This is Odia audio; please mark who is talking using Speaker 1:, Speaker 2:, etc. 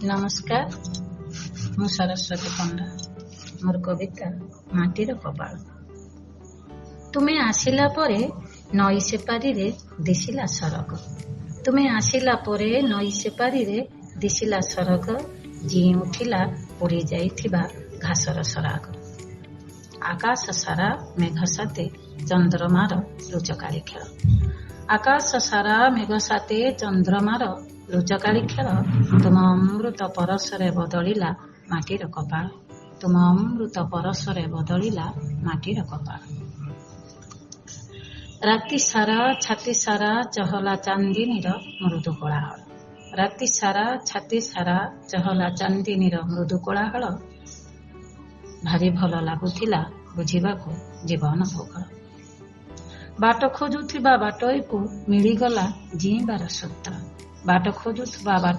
Speaker 1: ନମସ୍କାର, ମୁଁ ସରସ୍ୱତୀ ପଣ୍ଡା। ମୋର କବିତା ମାଟିର କପାଳ। ତୁମେ ଆସିଲା ପରେ ନଈ ସେପାରିରେ ଦିଶିଲା ସରଗ। ତୁମେ ଆସିଲା ପରେ ନଈ ସେପାରିରେ ଦିଶିଲା ସରଗ, ଜିଇଁ ଉଠିଲା ପୋଡ଼ି ଯାଇଥିବା ଘାସର ସରାଗ। ଆକାଶ ସାରା ମେଘ ସାଥେ ଚନ୍ଦ୍ରମାର ଲୁଚକାଳି ଖେଳ। ଆକାଶ ସାରା ମେଘ ସାଥେ ଚନ୍ଦ୍ରମାର ଲୁଚକାଳି ଖେଳ। ତୁମ ଅମୃତ ପରଶରେ ବଦଳିଲା ମାଟିର କପାଳ। ତୁମ ଅମୃତ ପରଶରେ ବଦଳିଲା ମାଟିର କପାଳ। ରାତି ସାରା ଛାତି ସାରା ଚହଲା ଚାନ୍ଦିନୀର ମୃଦୁ କୋଳାହଳ। ରାତି ସାରା ଛାତି ସାରା ଚହଲା ଚାନ୍ଦିନୀର ମୃଦୁ କୋଳାହଳ। ଭାରି ଭଲ ଲାଗୁଥିଲା ବୁଝିବାକୁ ଜୀବନ ଭୂଗୋଳ। ବାଟ ଖୋଜୁଥିବା ବାଟୋଇକୁ ମିଳିଗଲା ଜିଇଁବାର ସୂତ୍ର। ବାଟ ଖୋଜୁଥିବା ବାଟ